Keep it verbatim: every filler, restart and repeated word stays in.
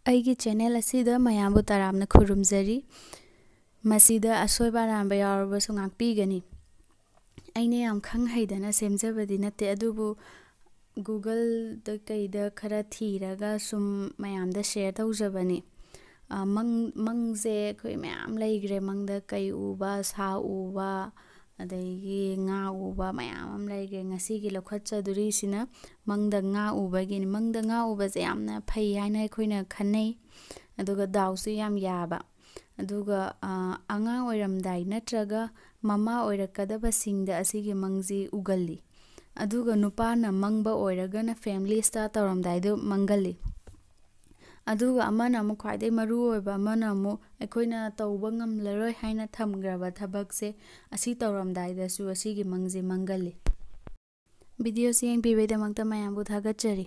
ꯑꯩꯒꯤ ꯆꯦꯅꯦꯜ ꯑꯁꯤꯗ ꯃꯌꯥꯝꯕꯨ ꯇꯔꯥꯝꯅ ꯈꯨꯔꯨꯝꯖꯔꯤ꯫ ꯃꯁꯤꯗ ꯑꯁꯣꯏꯕ ꯑꯔꯥꯟꯕ ꯌꯥꯎꯔꯕꯁꯨ ꯉꯥꯛꯄꯤꯒꯅꯤ꯫ ꯑꯩꯅ ꯌꯥꯝ ꯈꯪ ꯍꯩꯗꯅ ꯁꯦꯝꯖꯕꯗꯤ ꯅꯠꯇꯦ, ꯑꯗꯨꯕꯨ ꯒꯨꯒꯜꯗ ꯀꯩꯗ ꯈꯔ ꯊꯤꯔꯒ ꯁꯨꯝ ꯃꯌꯥꯝꯗ ꯁꯤꯌꯔ ꯇꯧꯖꯕꯅꯤ꯫ ꯑ, ꯃꯪ, ꯃꯪꯁꯦ ꯑꯩꯈꯣꯏ ꯃꯌꯥꯝ ꯂꯩꯈ꯭ꯔꯦ꯫ ꯃꯪꯗ ꯀꯩ ꯎꯕ, ꯁꯥ ꯎꯕ, ꯑꯗꯒꯤ ꯉꯥ ꯎꯕ ꯃꯌꯥꯝ ꯑꯃ ꯂꯩꯈ꯭ꯔꯦ꯫ ꯉꯁꯤꯒꯤ ꯂꯧꯈꯠꯆꯗꯣꯔꯤꯁꯤꯅ ꯃꯪꯗ ꯉꯥ ꯎꯕꯒꯤꯅꯤ꯫ ꯃꯪꯗ ꯉꯥ ꯎꯕꯁꯦ ꯌꯥꯝꯅ ꯐꯩ ꯍꯥꯏꯅ ꯑꯩꯈꯣꯏꯅ ꯈꯟꯅꯩ꯫ ꯑꯗꯨꯒ ꯗꯥꯎꯁꯨ ꯌꯥꯝ ꯌꯥꯕ꯫ ꯑꯗꯨꯒ, ꯑ, ꯑꯉꯥꯡ ꯑꯣꯏꯔꯝꯗꯥꯏ ꯅꯠꯇ꯭ꯔꯒ ꯃꯃꯥ ꯑꯣꯏꯔꯛꯀꯗꯕꯁꯤꯡꯗ ꯑꯁꯤꯒꯤ ꯃꯪꯁꯤ ꯎꯒꯜꯂꯤ꯫ ꯑꯗꯨꯒ ꯅꯨꯄꯥꯅ ꯃꯪꯕ ꯑꯣꯏꯔꯒꯅ ꯐꯦꯃꯤꯂꯤ ꯁ꯭ꯇꯥꯔꯠ ꯇꯧꯔꯝꯗꯥꯏꯗ ꯃꯪꯒꯜꯂꯤ꯫ ꯑꯗꯨꯒ ꯑꯃꯅ ꯑꯃꯨꯛ, ꯈ꯭ꯋꯥꯏꯗꯒꯤ ꯃꯔꯨ ꯑꯣꯏꯕ ꯑꯃꯅ ꯑꯃꯨꯛ, ꯑꯩꯈꯣꯏꯅ ꯇꯧꯕ ꯉꯝꯂꯔꯣꯏ ꯍꯥꯏꯅ ꯊꯝꯈ꯭ꯔꯕ ꯊꯕꯛꯁꯦ ꯑꯁꯤ ꯇꯧꯔꯝꯗꯥꯏꯗꯁꯨ ꯑꯁꯤꯒꯤ ꯃꯪꯁꯦ ꯃꯪꯒꯜꯂꯤ꯫ ꯚꯤꯗꯤꯑꯣꯁꯤ ꯌꯦꯡꯕꯤꯕꯩꯗꯃꯛꯇ ꯃꯌꯥꯝꯕꯨ ꯊꯥꯒꯠꯆꯔꯤ꯫